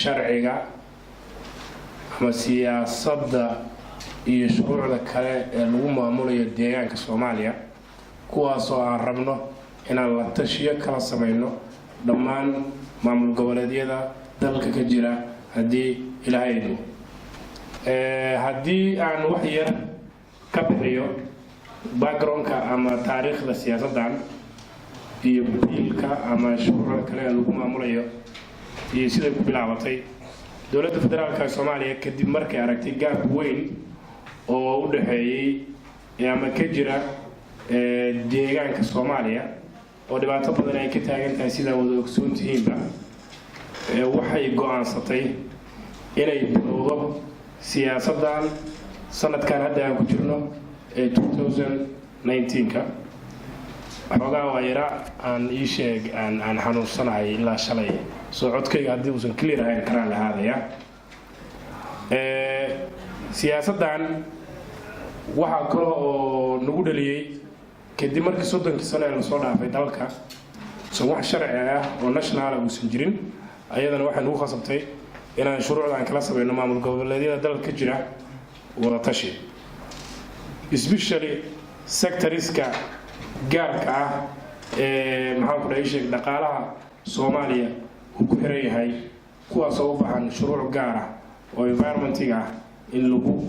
Sharciga ama siyaasadda iyo shuruucda kale ee lagu maamulayo deegaanka Soomaaliya, kuwaasoo aan rabno inaan la tashiyo kala samayno dhammaan maamul goboleedyada dalka ka jira, haddii Ilaahay idmo. Haddii aan wax yar ka bixiyo backgroundka ama taariikhda siyaasaddan iyo biilka ama shuruucda kale ee lagu maamulayo iyo siday ku bilaabatay, Dowladda Federaalka Soomaaliya, kadib markay aragtay gap weyn oo u dhexeeyey ama ka jira deegaanka Soomaaliya oo dhibaato badan ay ka taagan tahay, sidaa wada ogsoon tihiinba, waxay go-aansatay inay bilowdo siyaasaddan sanadkan hadda aan ku jirno ee 2019-ka. Xoogaa waa yara aan ii sheeg aan xanuunsanahay ilaa shalay, soo codkayga haddii uusan clear ahayn karaan lahaadaya. Siyaasaddan waxaa kale oo nagu dhaliyey kadib markii 30kii sano ee lasoo dhaafay dalka usan wax sharci ah oo national ah uusan jirin. Ayadana waxay nagu khasabtay inaan shuruucda aan kala samayno maamul goboleedyada dalka ka jira wada tashi, especially sectoriska gaarka ah ee, maxaan ku dhahay, sheeg, dhaqaalaha Soomaaliya uu ku xiran yahay, kuwaasoo u baahan shuruuc gaar ah oo environmentiga ah in lagu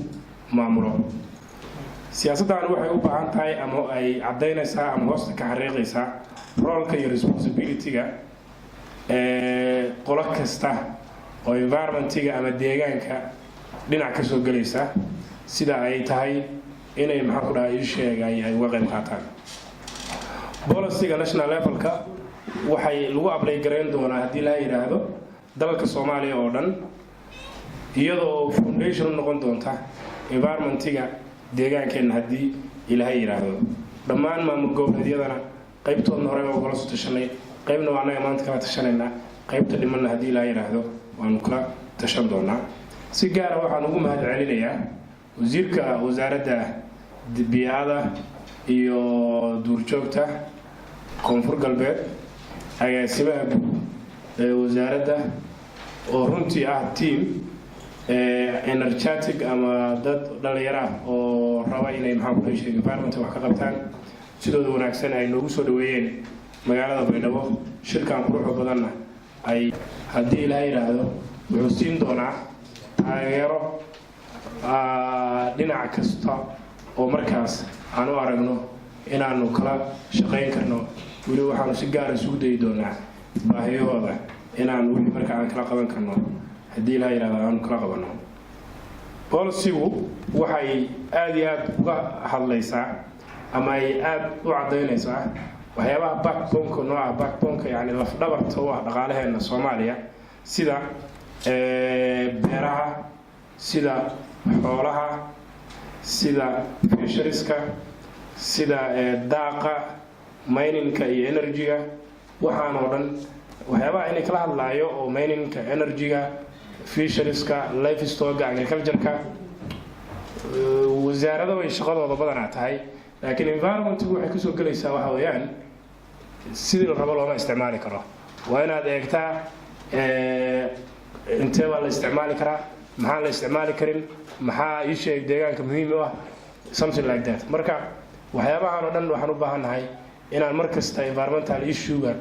maamulo. Siyaasaddan waxay u baahan tahay ama ay caddaynaysaa ama hoosta ka xariiqaysaa roleka iyo responsibility-ga ee qolo kasta oo environmentiga ama deegaanka dhinac ka soo gelaysa, sida ay tahay inay, maxaan ku dhahay, ii sheeg, ay uga qayb qaataan. Policyga national levelka waxay lagu apply garayn doonaa, haddii la yidhaahdo, dalka Soomaaliya oo dhan, iyadoo foundation u noqon doonta environmentiga deegaankeenna, haddii Ilaahay yidhaahdo. Dhammaan maamul goboleedyadana qaybtoodna horey waa kala soo tashanay, qaybna waa annaga maanta kala tashanaynaa, qaybta dhimanna, haddii Ilaahay yidhaahdo, waanu kala tashan doonaa. Si gaara waxaan ugu mahad celinayaa wasiirka Wasaaradda Bii'ada iyo Duurjoogta Koonfur Galbeed, agaasimaha guud ee wasaaradda, oo runtii ah team energetic ama dad dhalinyaro ah oo raba inay, maxaan ku sheeg, environment wax ka qabtaan. Sidooda wanaagsan ay noogu soo dhaweeyeen magaalada Baydhabo, shirkan quruxda badanna ay, haddii Ilaahay yidhaahdo, wuxuu siin doonaa taageero dhinac kasta oo markaas aan u aragno inaanu kala shaqayn karno. Weli waxaanu si gaara isugu dayi doonaa baahiyahooda inaan wixii marka aan kala qaban karno, haddii Ilaha yidhahdo, aanu kala qabanno. Policygu waxay aada iyo aada uga hadlaysaa ama ay aada u caddaynaysaa waxyaabaha backboneka noo ah, backboneka yani lafdhabarta u ah dhaqaalaheena Soomaaliya, sida beeraha, sida xoolaha, sida fisherieska, sida daaqa, miningka iyo energyga. Waxaan oo dhan waxyaabaha inay kala hadlaayo oo miningka, energyga, fisherieska, livestocka, agricultureka, wasaarado way shaqadooda badanaa tahay, laakiin environmentgu waxay kasoo gelaysaa waxa weeyaan sidii la rabo looma isticmaali karo. Waa inaad eegtaa intee baa la isticmaali karaa, maxaan la isticmaali karin, maxaa ii sheeg deegaanka muhiim u ah, something like that. Marka waxyaabahan oo dhan waxaan u baahannahay inaan mar kasta environmental issue-ga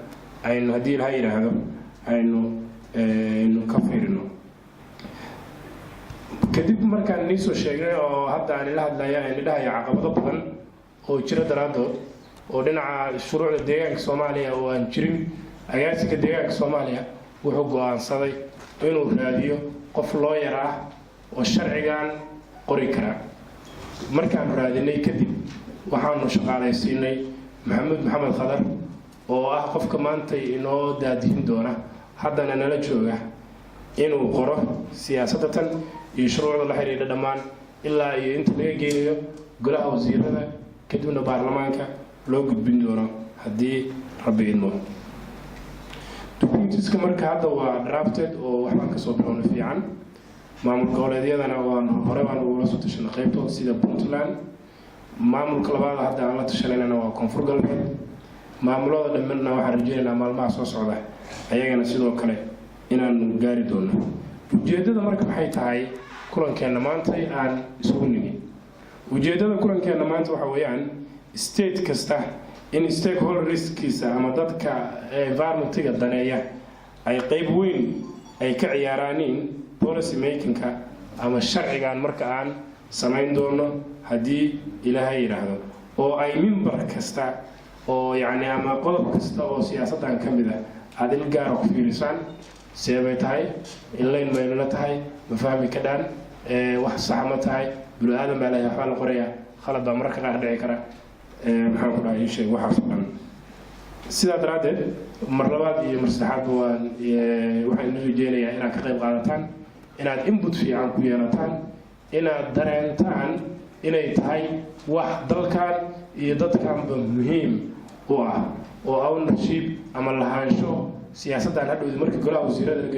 aynu, haddii Ilaha yidhaahdo, aynu ka fiirino. Kadib markaan nii soo sheegnay oo hadda aan ila hadlaya, aan idhahayo caqabado badan oo jira daraaddood oo dhinaca shuruucda deegaanka Soomaaliya oo aan jirin, agaasinka deegaanka Soomaaliya wuxuu go-aansaday inuu raadiyo qof lawyer ah oo sharcigan qori kara. Markaanu raadinay kadib, waxaanu shaqaalaysiinay Maxamuud Maxamed Khadar, oo ah qofka maanta inoo daadihin doona, haddana nala jooga, inuu qoro siyaasadda tan iyo shuruucda la xidhiidha dhammaan, ilaa iyo inta laga geynayo golaha wasiirada, kadibna baarlamaanka loo gudbin doono, haddii Rabbi idmo. Documentiska marka hadda waa drafted oo waxbaan kasoo bilowna fiican. Maamul goboleedyadana waan hore baan ugula soo tashanay qaybtood, sida Puntland. Maamulka labaad hadda aan la tashanaynana waa Koonfur Galbeed. Maamulada dhammanna waxaan rajeynaynaa maalmaha soo socda ayagana sidoo kale. Inaanu gaari doono. Ujeeddada marka maxay tahay kulankeenna maanta aan isugu nimid? Ujeeddada kulankeenna maanta waxa weeyaan state kasta in stakeholderskiisa ama dadka environmentiga daneeya ay qeyb weyn ay ka ciyaaraaniin policy makingka ama sharcigan marka aan samayn doono, haddii Ilaahay yidhaahdo, oo ay mimbar kasta oo yacni ama qodob kasta oo siyaasaddan ka mid a aada il gaara ku fiirisaan. See bay tahay? Inlayn maynula tahay? Ma fahmi kadhaan? Wax saxa ma tahay? Bini aadan baa leeyahay, waxbaa la qorayaa, khalad baa mararka qaar dhici kara. Maxaan ku dhahay, ii sheeg waxaas oo dhan. Sidaa daraaddeed, mar labaad iyo mar saddexaadba waan waxaan idin rajeynayaa inaad ka qayb qaadataan, inaad input fiican ku yeelataan, inaad dareentaan inay tahay wax dalkan iyo dadkanba muhiim u ah oo ownership ama lahaansho siyaasaddan hadhowdi markii golaha wasiirada la.